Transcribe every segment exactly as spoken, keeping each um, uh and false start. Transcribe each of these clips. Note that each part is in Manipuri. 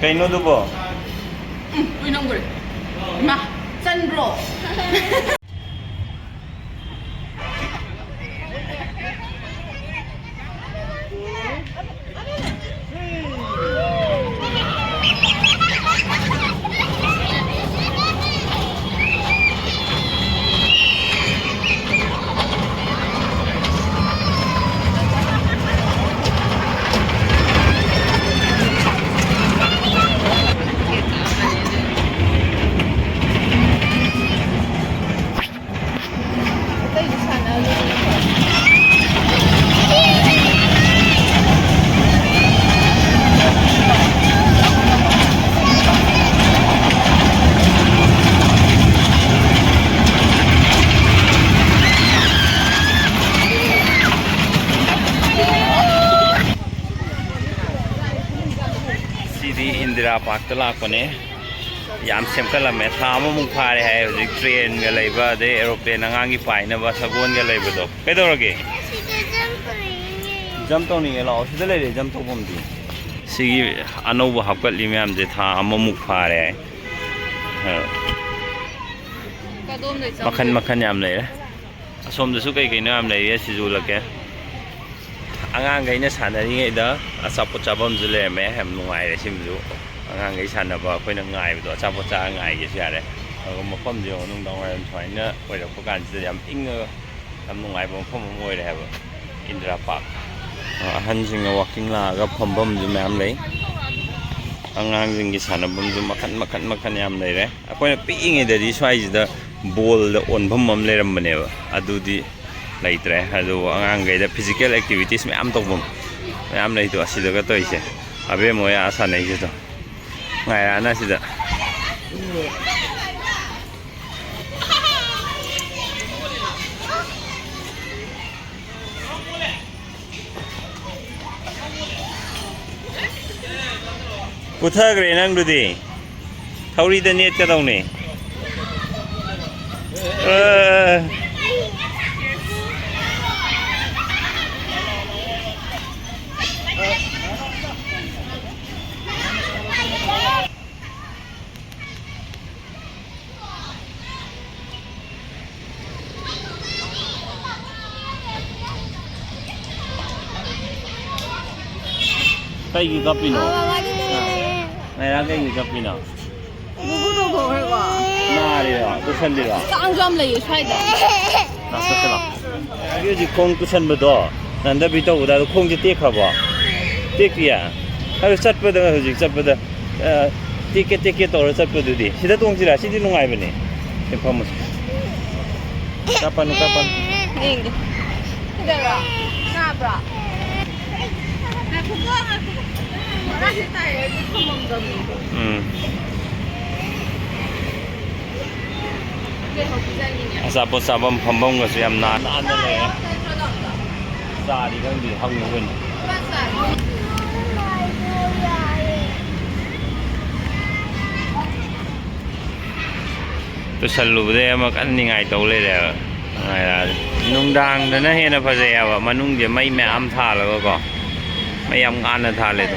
ꯀꯩꯅꯣꯗꯨꯕꯣ? ꯎꯝ, ꯎꯏꯅꯝꯈ꯭ꯔꯦ꯫ ꯏꯃꯥ, ꯆꯟꯕ꯭ꯔꯣ? ꯁꯤꯗꯤ ꯏꯟꯗꯤꯔꯥ ꯄꯥꯔꯛꯇ ꯂꯥꯛꯄꯅꯦ꯫ ꯌꯥꯝ ꯁꯦꯝꯒꯠꯂꯝꯃꯦ꯫ ꯊꯥ ꯑꯃꯃꯨꯛ ꯐꯥꯔꯦ ꯍꯥꯏ ꯍꯧꯖꯤꯛ ꯇ꯭ꯔꯦꯟꯒ ꯂꯩꯕ, ꯑꯗꯩ ꯑꯦꯔꯣꯄ꯭ꯂꯦꯟ ꯑꯉꯥꯡꯒꯤ ꯄꯥꯏꯅꯕ ꯁꯒꯣꯜꯒ ꯂꯩꯕꯗꯣ꯫ ꯀꯩꯗꯧꯔꯒꯦ? ꯁꯤꯗ ꯖꯝ ꯇꯧꯅꯤꯡꯉꯦ꯫ ꯖꯝ ꯇꯧꯅꯤꯡꯉꯦ, ꯂꯥꯛꯑꯣ, ꯁꯤꯗ ꯂꯩꯔꯦ ꯖꯝ ꯇꯧꯐꯝꯗꯤ꯫ ꯁꯤꯒꯤ ꯑꯅꯧꯕ ꯍꯥꯞꯀꯠꯂꯤ ꯃꯌꯥꯝꯁꯦ ꯊꯥ ꯑꯃꯃꯨꯛ ꯐꯥꯔꯦ ꯍꯥꯏ꯫ ꯑ꯫ ꯀꯗꯣꯝꯗꯩ ꯆꯪꯗꯣꯏꯅꯣ? ꯃꯈꯟ ꯃꯈꯟ ꯌꯥꯝ ꯂꯩꯔꯦ꯫ ꯑꯁꯣꯝꯗꯁꯨ ꯀꯩ ꯀꯩꯅꯣ ꯌꯥꯝ ꯂꯩꯔꯤ, ꯑꯁꯤꯁꯨ ꯎꯠꯂꯛꯀꯦ꯫ ꯑꯉꯥꯡꯈꯩꯅ ꯁꯥꯟꯅꯔꯤꯉꯩꯗ ꯑꯆꯥꯄꯣꯠ ꯆꯥꯐꯝꯁꯨ ꯂꯩꯔꯝꯃꯦ, ꯌꯥꯝ ꯅꯨꯡꯉꯥꯏꯔꯦ ꯁꯤꯃꯁꯨ꯫ ꯑꯉꯥꯡꯈꯩ ꯁꯥꯟꯅꯕ ꯑꯩꯈꯣꯏꯅ ꯉꯥꯏꯕꯗꯣ ꯑꯆꯥꯄꯣꯠ ꯆꯥꯔ ꯉꯥꯏꯒꯦꯁꯨ ꯌꯥꯔꯦ꯫ ꯑꯗꯨꯒ ꯃꯐꯝꯁꯦ ꯌꯦꯡꯉꯣ, ꯅꯨꯡꯗꯥꯡ ꯋꯥꯏꯔꯝ ꯁꯨꯃꯥꯏꯅ ꯑꯣꯏꯔꯛꯄ ꯀꯥꯟꯁꯤꯗ ꯌꯥꯝ ꯏꯪꯉꯒ ꯌꯥꯝ ꯅꯨꯡꯉꯥꯏꯕ ꯃꯐꯝ ꯑꯃ ꯑꯣꯏꯔꯦ ꯍꯥꯏꯕ ꯏꯟꯗꯤꯔꯥ ꯄꯥꯔꯛ꯫ ꯑꯍꯟꯁꯤꯡꯅ ꯋꯥꯛꯀꯤꯡ ꯂꯥꯛꯑꯒ ꯐꯝꯐꯝꯁꯨ ꯃꯌꯥꯝ ꯂꯩ꯫ ꯑꯉꯥꯡꯁꯤꯡꯒꯤ ꯁꯥꯟꯅꯐꯝꯁꯨ ꯃꯈꯟ ꯃꯈꯟ ꯃꯈꯟ ꯌꯥꯝ ꯂꯩꯔꯦ꯫ ꯑꯩꯈꯣꯏꯅ ꯄꯤꯛꯏꯉꯩꯗꯗꯤ ꯁ꯭ꯋꯥꯏꯁꯤꯗ ꯕꯣꯜꯗ ꯑꯣꯟꯐꯝ ꯑꯃ ꯂꯩꯔꯝꯕꯅꯦꯕ, ꯑꯗꯨꯗꯤ ꯂꯩꯇ꯭ꯔꯦ꯫ ꯑꯗꯨꯕꯨ ꯑꯉꯥꯡꯈꯩꯗ ꯐꯤꯖꯤꯀꯦꯜ ꯑꯦꯛꯇꯤꯚꯤꯇꯤꯁ ꯃꯌꯥꯝ ꯇꯧꯐꯝ ꯃꯌꯥꯝ ꯂꯩꯗꯣ, ꯑꯁꯤꯗꯒ ꯇꯧꯔꯤꯁꯦ꯫ ꯑꯕꯦꯝ ꯍꯣꯏ ꯑꯥ ꯁꯥꯟꯅꯩꯁꯤꯗꯣ꯫ ꯉꯥꯏꯔꯛꯑꯅ ꯁꯤꯗ꯫ ꯄꯨꯊꯈ꯭ꯔꯦ ꯅꯪꯗꯨꯗꯤ꯫ ꯊꯧꯔꯤꯗ ꯅꯦꯠꯀꯗꯧꯅꯦ꯫ ꯑ꯫ ꯀꯩꯒꯤ ꯀꯞꯄꯤꯅꯣ? ꯃꯥꯏꯔꯥ ꯀꯩꯒꯤ ꯀꯞꯄꯤꯅꯣ? ꯅꯥꯔꯤꯔꯣ? ꯇꯨꯁꯜꯂꯤꯔꯣ? ꯀꯥꯡꯁꯨ ꯌꯥꯝ ꯂꯩꯌꯦ ꯁ꯭ꯋꯥꯏꯗ꯫ ꯅꯥꯁꯛꯁꯤꯔꯣ? ꯍꯧꯖꯤꯛ ꯈꯣꯡ ꯇꯨꯁꯟꯕꯗꯣ, ꯅꯟꯗꯕꯤ ꯇꯧꯕꯗ, ꯑꯗꯣ ꯈꯣꯡꯁꯦ ꯇꯦꯛꯈ꯭ꯔꯕꯣ? ꯇꯦꯛꯇꯤꯌꯦ? ꯑꯗꯣ ꯆꯠꯄꯗ, ꯍꯧꯖꯤꯛ ꯆꯠꯄꯗ, ꯑ, ꯇꯦꯛꯀꯦ ꯇꯦꯛꯀꯦ ꯇꯧꯔ ꯆꯠꯄꯗꯨꯗꯤ꯫ ꯁꯤꯗ ꯇꯣꯡꯁꯤꯔꯥ? ꯁꯤꯗꯤ ꯅꯨꯡꯉꯥꯏꯕꯅꯦ꯫ ꯁꯤ ꯐꯝꯃꯨꯁꯤ꯫ ꯀꯥꯞꯄꯅꯨ, ꯀꯥꯞꯄꯅꯨ꯫ ꯌꯦꯡꯒꯦ꯫ ꯀꯩꯗꯧꯔꯣ? ꯅꯥꯕ꯭ꯔꯣ? ꯉꯥꯏꯈꯣꯀꯣ, ꯉꯥꯏꯈꯣꯀꯣ꯫ ꯃꯔꯥꯁꯦ ꯇꯥꯏꯔꯗꯤ ꯊꯝꯃꯝꯗꯕꯅꯤꯀꯣ꯫ ꯎꯝ꯫ ꯀꯩ ꯍꯧꯕꯤꯖꯥꯠꯅꯤꯅꯦ? ꯑꯆꯥꯄꯣꯠ ꯆꯥꯐꯝ ꯐꯝꯐꯝꯒꯁꯨ ꯌꯥꯝ ꯅꯥꯟ-, ꯅꯥꯟꯅ ꯂꯩꯔꯦ꯫ ꯆꯥꯗꯤ ꯈꯪꯗꯦ, ꯍꯪꯉꯨ ꯀꯩꯅꯣ꯫ ꯂꯨꯄꯥ ꯆꯥ꯫ ꯇꯨꯁꯜꯂꯨꯕꯗꯩ ꯑꯃ ꯀꯟꯅ ꯅꯤꯡꯉꯥꯏ ꯇꯧ ꯂꯩꯔꯦꯕ꯫ ꯅꯨꯡꯉꯥꯏꯔꯛꯑꯗꯤ꯫ ꯅꯨꯡꯗꯥꯡꯗꯅ ꯍꯦꯟꯅ ꯐꯖꯩ ꯍꯥꯏꯕ, ꯃꯅꯨꯡꯁꯦ ꯃꯩ ꯃꯌꯥꯝ ꯊꯥꯜꯂꯒꯀꯣ꯫ ꯃꯩ ꯌꯥꯝ ꯉꯥꯟꯅ ꯊꯥꯜꯂꯦ ꯑꯗꯣ꯫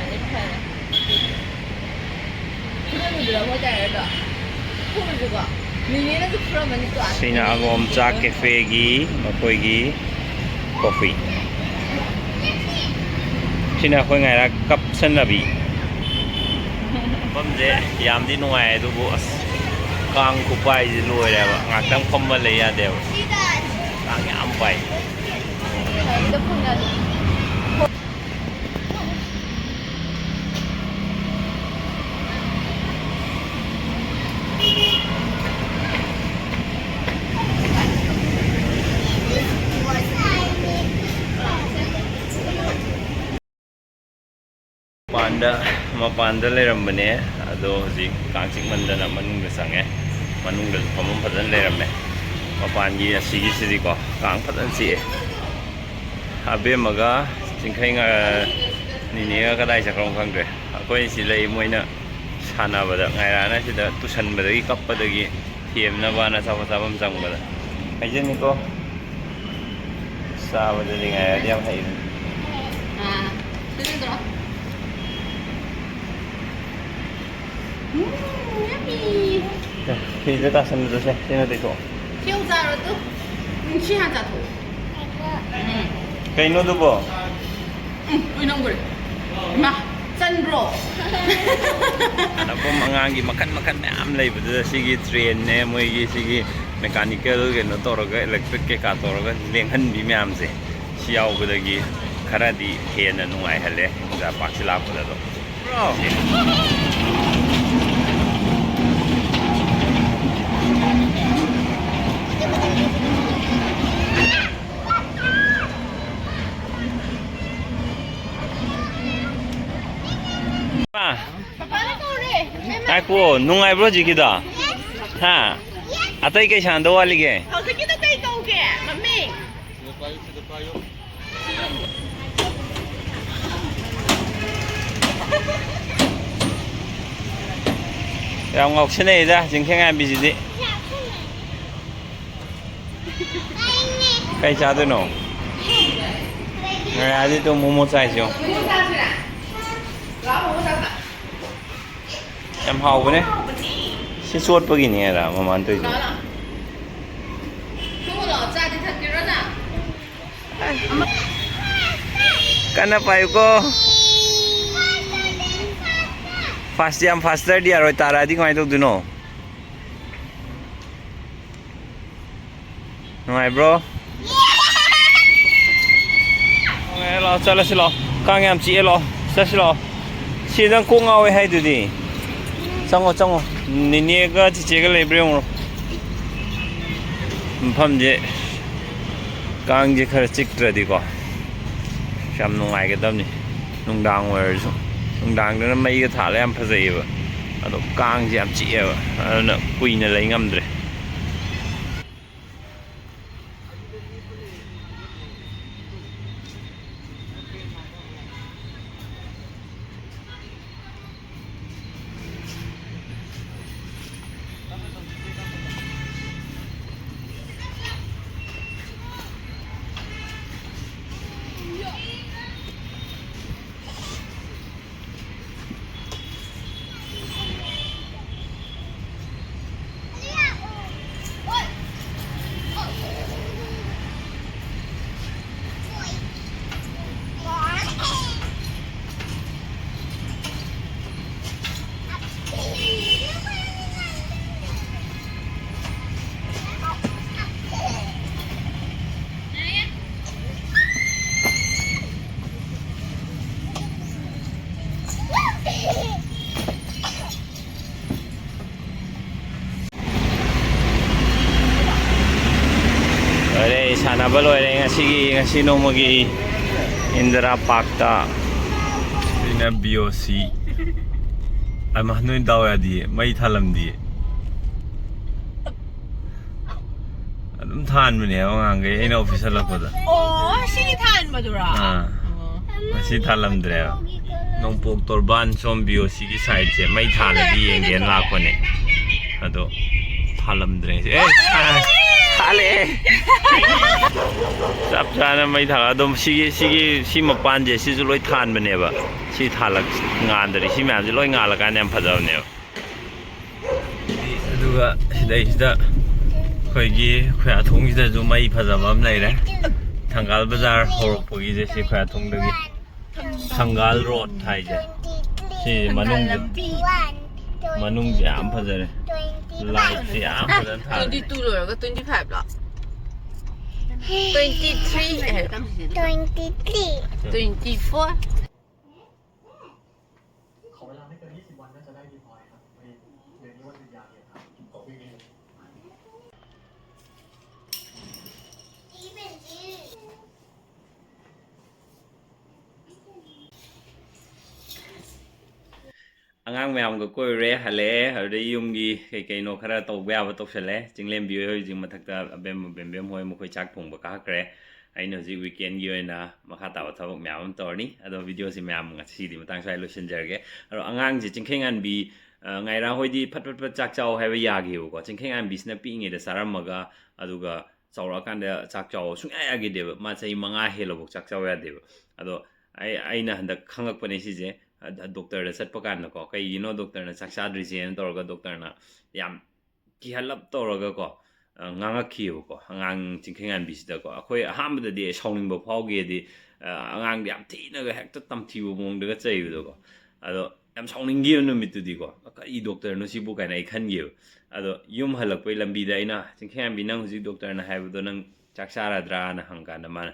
ꯐꯨꯔꯨꯗ꯭ꯔꯣ ꯃꯣꯏ ꯇꯥꯏꯔꯗꯣ? ꯐꯨꯔꯨꯗ꯭ꯔꯣ? ꯅꯤꯅꯦꯅꯁꯨ ꯐꯨꯔꯝꯃꯅꯤꯀꯣ? ꯁꯤꯅ ꯑꯉꯣꯝ ꯆꯥꯛ ꯀꯦꯐꯦꯒꯤ ꯃꯈꯣꯏꯒꯤ ꯀꯣꯐꯤ꯫ ꯁꯤꯅ ꯑꯩꯈꯣꯏ ꯉꯥꯏꯔꯥ ꯀꯞꯁꯟꯅꯕꯤ꯫ ꯃꯐꯝꯁꯦ ꯌꯥꯝꯗꯤ ꯅꯨꯡꯉꯥꯏ, ꯑꯗꯨꯕꯨ ꯑꯁ, ꯀꯥꯡ ꯈꯨꯄꯥꯏꯁꯦ ꯂꯣꯏꯔꯦꯕ꯫ ꯉꯥꯛꯇꯪ ꯐꯝꯃ ꯂꯩ ꯌꯥꯗꯦꯕ, ꯀꯥꯡ ꯌꯥꯝ ꯄꯥꯏ꯫ ꯃꯄꯥꯟꯗ, ꯃꯄꯥꯟꯗ ꯂꯩꯔꯝꯕꯅꯦ, ꯑꯗꯣ ꯍꯧꯖꯤꯛ ꯀꯥꯡ ꯆꯤꯛꯃꯟꯗꯅ ꯃꯅꯨꯡꯗ ꯆꯪꯉꯦ꯫ ꯃꯅꯨꯡꯗꯁꯨ ꯐꯝꯐꯝ ꯐꯖꯅ ꯂꯩꯔꯝꯃꯦ꯫ ꯃꯄꯥꯟꯒꯤ ꯑꯁꯤꯒꯤꯁꯤꯗꯤꯀꯣ, ꯀꯥꯡ ꯐꯖꯅ ꯆꯤꯛꯑꯦ꯫ ꯑꯕꯦꯝꯃꯒ ꯆꯤꯡꯈꯩ ꯉ-, ꯅꯤꯅꯦꯒ ꯀꯗꯥꯏ ꯆꯠꯈ꯭ꯔꯕꯅꯣ ꯈꯪꯗ꯭ꯔꯦ꯫ ꯑꯩꯈꯣꯏ ꯁꯤ ꯂꯩ, ꯃꯣꯏꯅ ꯁꯥꯟꯅꯕꯗ, ꯉꯥꯏꯔꯥꯅ ꯁꯤꯗ ꯇꯨꯁꯟꯕꯗꯒꯤ ꯀꯞꯄꯗꯒꯤ ꯊꯦꯝꯅꯕꯅ ꯑꯆꯥꯄꯣꯠ ꯆꯥꯐꯝ ꯆꯪꯕꯗ꯫ ꯍꯥꯏꯖꯅꯤꯀꯣ꯫ ꯆꯥꯕꯗꯗꯤ ꯉꯥꯏꯔꯗꯤ ꯌꯥꯝ ꯍꯩꯕꯅꯤ꯫ ꯑꯥ, ꯁꯤꯗ ꯇꯧꯔꯣ꯫ ꯎꯝ, yummy꯫ ꯁꯦ, ꯐꯤꯗ ꯇꯥꯁꯟꯕꯗꯣ ꯁꯦ, ꯁꯤꯅ ꯇꯩꯊꯣꯛꯑꯣ꯫ ꯁꯦꯎ ꯆꯥꯔꯣ ꯇꯨ꯫ ꯎꯝ, ꯁꯤ ꯍꯥꯟꯅ ꯆꯥꯊꯣꯛꯑꯣ꯫ ꯎꯝ꯫ ꯀꯩꯅꯣꯗꯨꯕꯣ? ꯎꯝ, ꯑꯣꯏꯅꯝꯈ꯭ꯔꯦ꯫ ꯏꯃꯥ, ꯆꯟꯕ꯭ꯔꯣ? ꯁꯥꯟꯅꯐꯝ ꯑꯉꯥꯡꯒꯤ ꯃꯈꯟ ꯃꯈꯟ ꯃꯌꯥꯝ ꯂꯩꯕꯗꯨꯗ ꯁꯤꯒꯤ ꯇ꯭ꯔꯦꯟꯅꯦ, ꯃꯣꯏꯒꯤ ꯁꯤꯒꯤ ꯃꯦꯀꯥꯅꯤꯀꯦꯜ ꯀꯩꯅꯣ ꯇꯧꯔꯒ, ꯏꯂꯦꯛꯇ꯭ꯔꯤꯛ ꯀꯩꯀꯥ ꯇꯧꯔꯒ ꯂꯦꯡꯍꯟꯕꯤ ꯃꯌꯥꯝꯁꯦ, ꯁꯤ ꯌꯥꯎꯕꯗꯒꯤ ꯈꯔꯗꯤ ꯍꯦꯟꯅ ꯅꯨꯡꯉꯥꯏꯍꯜꯂꯦ ꯏꯟꯗꯤꯌꯥ ꯄꯥꯔꯛꯁꯤ ꯂꯥꯛꯄꯗ ꯑꯗꯨꯝ꯫ ꯄꯥ, ꯄꯥꯄꯥꯅ ꯀꯧꯔꯦ꯫ ꯉꯥꯏꯈꯣ, ꯅꯨꯡꯉꯥꯏꯕ꯭ꯔꯣ ꯍꯧꯖꯤꯛꯀꯤꯗꯣ? ꯍꯥ? ꯑꯇꯩ ꯀꯩ ꯁꯥꯟꯅꯗꯧ ꯋꯥꯠꯂꯤꯒꯦ? ꯍꯧꯖꯤꯛꯀꯤꯗꯣ ꯀꯩ ꯀꯧꯒꯦ? ꯃꯃꯤꯡ? ꯌꯥꯝ ꯉꯥꯎꯁꯟꯅꯩꯗ ꯆꯤꯡꯈꯦ ꯉꯥꯟꯕꯤꯁꯤꯗꯤ꯫ ꯀꯩ ꯆꯥꯗꯣꯏꯅꯣ? ꯉꯥꯏꯔꯗꯤ ꯇꯨ ꯃꯣꯃꯣ ꯆꯥꯏꯁꯤ ꯌꯦꯡꯉꯨ꯫ ꯌꯥꯝ ꯍꯥꯎꯕꯅꯦ꯫ ꯁꯤ ꯆꯣꯠꯄꯒꯤꯅꯦ ꯑꯗ ꯃꯃꯥꯟ ꯇꯧꯔꯤꯗꯣ꯫ ꯀꯟꯅ ꯄꯥꯏꯌꯨꯀꯣ꯫ ꯐꯥꯁ ꯌꯥꯝ ꯐꯥꯁꯇꯔꯗꯤ ꯌꯥꯔꯣꯏ, ꯇꯥꯔꯛꯑꯗꯤ ꯀꯃꯥꯏꯅ ꯇꯧꯗꯣꯏꯅꯣ? ꯅꯨꯡꯉꯥꯏꯕ꯭ꯔꯣ? ꯅꯨꯡꯉꯥꯏꯔꯦ, ꯂꯥꯛꯑꯣ, ꯆꯠꯂꯁꯤ ꯂꯥꯛꯑꯣ꯫ ꯀꯥꯡ ꯌꯥꯝ ꯆꯤꯛꯑꯦ, ꯂꯥꯛꯑꯣ꯫ ꯆꯠꯁꯤ ꯂꯥꯛꯑꯣ꯫ ꯁꯤ ꯅꯪ ꯀꯣꯛ ꯉꯥꯎꯋꯦ ꯍꯥꯏꯗꯨꯗꯤ꯫ ꯆꯪꯉꯣ, ꯆꯪꯉꯣ꯫ ꯅꯦꯅꯦꯒ ꯆꯤꯆꯦꯒ ꯂꯩꯕ꯭ꯔꯥ ꯌꯦꯡꯉꯨꯔꯣ꯫ ꯃꯐꯝꯁꯦ ꯀꯥꯡꯁꯦ ꯈꯔ ꯆꯤꯛꯇ꯭ꯔꯗꯤꯀꯣ ꯌꯥꯝ ꯅꯨꯡꯉꯥꯏꯒꯗꯕꯅꯤ꯫ ꯅꯨꯡꯗꯥꯡ ꯑꯣꯏꯔꯁꯨ, ꯅꯨꯡꯗꯥꯡꯗꯅ ꯃꯩꯒ ꯊꯥꯜꯂꯒ ꯌꯥꯝ ꯐꯖꯩꯌꯦꯕ꯫ ꯑꯗꯣ ꯀꯥꯡꯁꯦ ꯌꯥꯝ ꯆꯤꯛꯑꯦꯕ, ꯑꯗꯨꯅ ꯀꯨꯏꯅ ꯂꯩ ꯉꯝꯗ꯭ꯔꯦ꯫ ꯁꯥꯟꯅꯕ ꯂꯣꯏꯔꯦ ꯉꯁꯤꯒꯤ, ꯉꯁꯤ ꯅꯣꯡꯃꯒꯤ ꯏꯟꯗꯤꯔꯥ ꯄꯥꯔꯛꯇ꯫ ꯁꯤꯅ ꯕꯤ ꯑꯣ ꯁꯤ꯫ ꯑꯃ, ꯅꯣꯏ ꯗꯥꯎ ꯌꯥꯗꯤꯌꯦ, ꯃꯩ ꯊꯥꯜꯂꯝꯗꯤꯌꯦ꯫ ꯑꯗꯨꯝ ꯊꯥꯟꯕꯅꯦ ꯑꯉꯥꯡꯈꯩ, ꯑꯩꯅ ꯑꯣꯐꯤꯁ ꯍꯜꯂꯛꯄꯗ꯫ ꯑꯣ, ꯁꯤꯒꯤ ꯊꯥꯟꯕꯗꯨꯔꯥ? ꯑꯥ꯫ ꯑꯣ꯫ ꯉꯁꯤ ꯊꯥꯜꯂꯝꯗ꯭ꯔꯦꯕ꯫ ꯅꯣꯡꯄꯣꯛ ꯇꯣꯔꯕꯥꯟ ꯁꯣꯝ ꯕꯤ ꯑꯣ ꯁꯤꯒꯤ ꯁꯥꯏꯠꯁꯦ ꯃꯩ ꯊꯥꯜꯂꯗꯤ ꯌꯦꯡꯒꯦꯅ ꯂꯥꯛꯄꯅꯦ꯫ ꯑꯗꯣ ꯊꯥꯜꯂꯝꯗ꯭ꯔꯦ꯫ ꯑꯦ, ꯊꯥꯜꯂꯛꯑꯦ꯫ ꯆꯞ ꯆꯥꯅ ꯃꯩ ꯊꯥꯜꯂ ꯑꯗꯨꯝ ꯁꯤꯒꯤ, ꯁꯤꯒꯤ, ꯁꯤ ꯃꯄꯥꯟꯁꯦ ꯁꯤꯁꯨ ꯂꯣꯏ ꯊꯥꯟꯕꯅꯦꯕ꯫ ꯁꯤ ꯊꯥꯜꯂꯛ-, ꯉꯥꯟꯗꯔꯤ꯫ ꯁꯤ ꯃꯌꯥꯝꯁꯦ ꯂꯣꯏ ꯉꯥꯜꯂꯀꯥꯟꯗ ꯌꯥꯝ ꯐꯖꯕꯅꯦꯕ꯫ ꯑꯗꯨꯒ ꯁꯤꯗꯩꯁꯤꯗ ꯑꯩꯈꯣꯏꯒꯤ ꯈꯨꯌꯥꯊꯣꯡꯁꯤꯗꯁꯨ ꯃꯩ ꯐꯖꯕ ꯑꯃ ꯂꯩꯔꯦ꯫ ꯊꯪꯒꯥꯜ ꯕꯖꯥꯔ ꯍꯧꯔꯛꯄꯒꯤꯁꯦ ꯁꯤ ꯈꯨꯌꯥꯊꯣꯡꯗꯒꯤ ꯁꯪꯒꯥꯜ ꯔꯣꯗ ꯍꯥꯏꯁꯦ꯫ ꯁꯤ ꯃꯅꯨꯡꯁꯦ, ꯃꯅꯨꯡꯁꯦ ꯌꯥꯝ ꯐꯖꯔꯦ꯫ ꯂꯥꯏꯠꯁꯦ ꯌꯥꯝ ꯐꯖꯅ ꯊꯥꯜꯂꯦ꯫ Twenty two ꯂꯣꯏꯔꯒ twenty five ꯂꯣ? Twenty three, twenty three, twenty four꯫ ꯑꯉꯥꯡ ꯃꯌꯥꯝꯒ ꯀꯣꯏꯔꯨꯔꯦ, ꯍꯜꯂꯛꯑꯦ꯫ ꯑꯗꯨꯗꯩ ꯌꯨꯝꯒꯤ ꯀꯩ ꯀꯩꯅꯣ ꯈꯔ ꯇꯧꯕ ꯌꯥꯕ ꯇꯧꯁꯜꯂꯦ꯫ ꯆꯤꯡꯂꯦꯝꯕꯤ ꯍꯣꯏ ꯍꯧꯖꯤꯛ ꯃꯊꯛꯇ ꯑꯕꯦꯝ, ꯕꯦꯝꯕꯦꯝ ꯍꯣꯏ ꯃꯈꯣꯏ ꯆꯥꯛ ꯊꯣꯡꯕ ꯀꯥꯈꯠꯈ꯭ꯔꯦ꯫ ꯑꯩꯅ ꯍꯧꯖꯤꯛ ꯋꯤꯀꯦꯟꯒꯤ ꯑꯣꯏꯅ ꯃꯈꯥ ꯇꯥꯕ ꯊꯕꯛ ꯃꯌꯥꯝ ꯑꯃ ꯇꯧꯔꯅꯤ꯫ ꯑꯗꯣ ꯚꯤꯗꯤꯑꯣꯁꯤ ꯃꯌꯥꯝ ꯉꯁꯤꯒꯤꯗꯤ ꯃꯇꯥꯡ ꯁ꯭ꯋꯥꯏ ꯂꯣꯏꯁꯤꯟꯖꯔꯒꯦ꯫ ꯑꯗꯣ ꯑꯉꯥꯡꯁꯦ ꯆꯤꯡꯈꯩꯉꯥꯟꯕꯤ, ꯑ, ꯉꯥꯏꯔꯥ ꯍꯣꯏꯗꯤ ꯐꯠ ꯐꯠ ꯐꯠ ꯆꯥꯛ ꯆꯥꯎ ꯍꯥꯏꯕ ꯌꯥꯈꯤꯕꯀꯣ꯫ ꯆꯤꯡꯈꯩꯉꯥꯟꯕꯤꯁꯤꯅ ꯄꯤꯛꯏꯉꯩꯗ ꯆꯥꯔꯝꯃꯒ, ꯑꯗꯨꯒ ꯆꯥꯎꯔꯛꯑꯀꯥꯟꯗ ꯆꯥꯛ ꯆꯥꯎ ꯁꯨꯡꯌꯥ ꯌꯥꯈꯤꯗꯦꯕ꯫ ꯃꯥ ꯆꯍꯤ ꯃꯉꯥ ꯍꯦꯜꯂꯐꯥꯎ ꯆꯥꯛ ꯆꯥꯎ ꯌꯥꯗꯦꯕ꯫ ꯑꯗꯣ ꯑꯩ, ꯑꯩꯅ ꯍꯟꯗꯛ ꯈꯪꯉꯛꯄꯅꯦ ꯁꯤꯁꯦ, ꯑ, ꯗꯣꯛꯇꯔꯗ ꯆꯠꯄ ꯀꯥꯟꯗꯀꯣ꯫ ꯀꯩꯒꯤꯅꯣ ꯗꯣꯛꯇꯔꯅ ꯆꯥꯛ ꯆꯥꯗ꯭ꯔꯤꯁꯦꯅ ꯇꯧꯔꯒ ꯗꯣꯛꯇꯔꯅ ꯌꯥꯝ ꯀꯤꯍꯜꯂꯞ ꯇꯧꯔꯒꯀꯣ, ꯑ, ꯉꯥꯡꯉꯛꯈꯤꯑꯕꯀꯣ ꯑꯉꯥꯡ ꯆꯤꯡꯈꯩꯉꯥꯟꯕꯤꯁꯤꯗꯀꯣ꯫ ꯑꯩꯈꯣꯏ ꯑꯍꯥꯟꯕꯗꯗꯤ ꯁꯥꯎꯅꯤꯡꯕ ꯐꯥꯎꯈꯤ, ꯍꯥꯏꯗꯤ, ꯑ, ꯑꯉꯥꯡꯗ ꯌꯥꯝ ꯊꯤꯅꯒ ꯍꯦꯛꯇ ꯇꯝꯊꯤꯕ ꯃꯑꯣꯡꯗꯒ ꯆꯩꯕꯗꯣꯀꯣ꯫ ꯑꯗꯣ ꯌꯥꯝ ꯁꯥꯎꯅꯤꯡꯈꯤꯕ ꯅꯨꯃꯤꯠꯇꯨꯗꯤꯀꯣ, "ꯀꯔꯤ ꯗꯣꯛꯇꯔꯅꯣ ꯁꯤꯕꯨ?" ꯀꯥꯏꯅ ꯑꯩ ꯈꯟꯈꯤꯕ꯫ ꯑꯗꯣ ꯌꯨꯝ ꯍꯜꯂꯛꯄꯩ ꯂꯝꯕꯤꯗ ꯑꯩꯅ, "ꯆꯤꯡꯈꯩꯉꯥꯟꯕꯤ, ꯅꯪ ꯍꯧꯖꯤꯛ ꯗꯣꯛꯇꯔꯅ ꯍꯥꯏꯕꯗꯣ ꯅꯪ ꯆꯥꯛ ꯆꯥꯔꯗ꯭ꯔꯥꯅ?" ꯍꯪꯀꯥꯟꯗ ꯃꯥꯅ,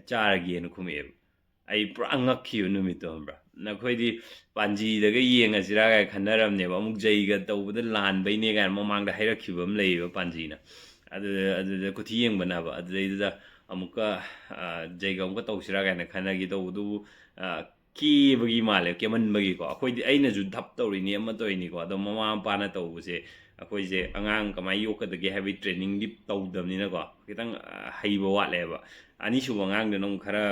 "ꯆꯥꯔꯒꯦꯅ" ꯈꯨꯝꯃꯛꯑꯦꯕ꯫ ꯑꯩ ꯄꯨꯔꯥ ꯉꯛꯈꯤꯕ ꯅꯨꯃꯤꯠꯇꯣ, ꯈꯪꯕ꯭ꯔꯥ? ꯅꯈꯣꯏꯗꯤ ꯄꯥꯟꯖꯤꯗꯒ ꯌꯦꯡꯉꯁꯤꯔꯥ ꯀꯥꯏꯅ ꯈꯟꯅꯔꯝꯅꯦꯕ꯫ ꯑꯃꯨꯛ ꯖꯩꯒ ꯇꯧꯕꯗ ꯂꯥꯟꯕꯩꯅꯦ ꯀꯥꯏꯅ ꯃꯃꯥꯡꯗ ꯍꯥꯏꯔꯛꯈꯤꯕ ꯑꯃ ꯂꯩꯌꯦꯕ ꯄꯥꯟꯖꯤꯅ꯫ ꯑꯗꯨꯗ ꯑꯗꯨꯗ ꯀꯨꯊꯤ ꯌꯦꯡꯕꯅꯦꯕ꯫ ꯑꯗꯨꯗꯩꯗꯨꯗ ꯑꯃꯨꯛꯀ ꯖꯩꯒ ꯑꯃꯨꯛꯀ ꯇꯧꯁꯤꯔꯥ ꯀꯥꯏꯅ ꯈꯟꯅꯒꯦ ꯇꯧꯕꯗꯨꯕꯨ ꯀꯦꯕꯒꯤ ꯃꯥꯜꯂꯦ, ꯀꯦꯃꯟꯕꯒꯤ꯫ ꯀꯣ ꯑꯩꯈꯣꯏꯗꯤ, ꯑꯩꯅꯁꯨ ꯙꯞ ꯇꯧꯔꯤꯅꯤ, ꯑꯃ ꯇꯧꯔꯤꯅꯤꯀꯣ꯫ ꯑꯗꯣ ꯃꯃꯥ ꯃꯄꯥꯅ ꯇꯧꯕꯁꯦ, ꯑꯩꯈꯣꯏꯁꯦ ꯑꯉꯥꯡ ꯀꯃꯥꯏꯅ ꯌꯣꯛꯀꯗꯒꯦ ꯍꯥꯏꯕꯒꯤ ꯇ꯭ꯔꯦꯅꯤꯡꯗꯤ ꯇꯧꯗꯕꯅꯤꯅꯀꯣ, ꯈꯤꯇꯪ ꯍꯩꯕ ꯋꯥꯠꯂꯦꯕ꯫ ꯑꯅꯤꯁꯨꯕ ꯑꯉꯥꯡꯗꯨꯅ ꯑꯃꯨꯛ ꯈꯔ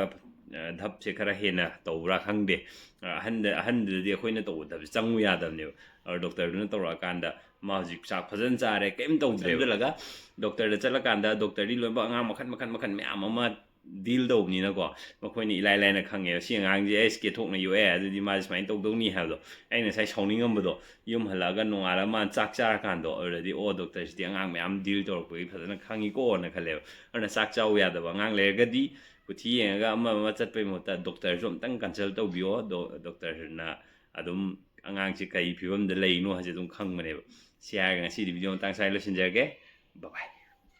ꯙꯞꯁꯦ ꯈꯔ ꯍꯦꯟꯅ ꯇꯧꯕ꯭ꯔꯥ ꯈꯪꯗꯦ꯫ ꯑꯍꯟꯗ ꯑꯍꯟꯗꯨꯗꯗꯤ ꯑꯩꯈꯣꯏꯅ ꯇꯧꯕ ꯙꯞꯁꯦ ꯆꯪꯉꯨ ꯌꯥꯗꯕꯅꯦꯕ꯫ ꯑꯗꯣ ꯗꯣꯛꯇꯔꯗꯨꯅ ꯇꯧꯔꯛꯑꯀꯥꯟꯗ ꯃꯥ ꯍꯧꯖꯤꯛ ꯆꯥꯛ ꯐꯖꯅ ꯆꯥꯔꯦ, ꯀꯩꯝ ꯇꯧꯗ꯭ꯔꯦ꯫ ꯆꯪꯁꯤꯜꯂꯒ ꯗꯣꯛꯇꯔꯗ ꯆꯠꯂꯀꯥꯟꯗ ꯗꯣꯛꯇꯔꯗꯤ ꯂꯣꯏꯅꯃꯛ ꯑꯉꯥꯡ ꯃꯈꯟ ꯃꯈꯟ ꯃꯈꯟ ꯃꯌꯥꯝ ꯑꯃ ꯗꯤꯜ ꯇꯧꯕꯅꯤꯅꯀꯣ, ꯃꯈꯣꯏꯅ ꯏꯂꯥꯏ ꯂꯥꯏꯅ ꯈꯪꯉꯦꯕ, ꯁꯤ ꯑꯉꯥꯡꯁꯦ ꯑꯩꯁ ꯀꯦꯊꯣꯛꯅ ꯌꯣꯛꯑꯦ, ꯑꯗꯨꯗꯤ ꯃꯥꯁꯦ ꯁꯨꯃꯥꯏꯅ ꯇꯧꯗꯧꯅꯤ ꯍꯥꯏꯕꯗꯣ꯫ ꯑꯩꯅ ꯉꯁꯥꯏ ꯁꯥꯎꯅꯤꯡꯉꯝꯕꯗꯣ, ꯌꯨꯝ ꯍꯜꯂꯛꯑꯒ ꯅꯣꯡꯉꯥꯜꯂꯒ ꯃꯥꯅ ꯆꯥꯛ ꯆꯥꯔꯀꯥꯟꯗꯣ, ꯑꯗꯨꯗꯗꯤ ꯑꯣ, ꯗꯣꯛꯇꯔꯁꯤꯗꯤ ꯑꯉꯥꯡ ꯃꯌꯥꯝ ꯗꯤꯜ ꯇꯧꯔꯛꯄꯒꯤ ꯐꯖꯅ ꯈꯪꯉꯤꯀꯣꯅ ꯈꯜꯂꯦꯕ꯫ ꯑꯗꯨꯅ ꯆꯥꯛ ꯆꯥꯎ ꯌꯥꯗꯕ ꯑꯉꯥꯡ ꯂꯩꯔꯒꯗꯤ ꯀꯨꯊꯤ ꯌꯦꯡꯉꯒ ꯑꯃ ꯑꯃ ꯆꯠꯄꯩ ꯃꯍꯨꯠꯇ ꯗꯣꯛꯇꯔꯁꯨ ꯑꯝꯇꯪ ꯀꯟꯁꯜ ꯇꯧꯕꯤꯌꯣ꯫ ꯗꯣ- ꯗꯣꯛꯇꯔꯅ ꯑꯗꯨꯝ ꯑꯉꯥꯡꯁꯦ ꯀꯔꯤ ꯐꯤꯕꯝꯗ ꯂꯩꯔꯤꯅꯣ ꯍꯥꯏꯁꯦ ꯑꯗꯨꯝ ꯈꯪꯕꯅꯦꯕ꯫ ꯁꯤ ꯍꯥꯏꯔꯒ ꯉꯁꯤꯗꯤ ꯚꯤꯗꯤꯑꯣ ꯃꯇꯥꯡ ꯁ꯭ꯋꯥꯏꯗ ꯂꯣꯏꯁꯤꯟꯖꯔꯒꯦ꯫ ꯕꯥꯏ ꯕꯥꯏ꯫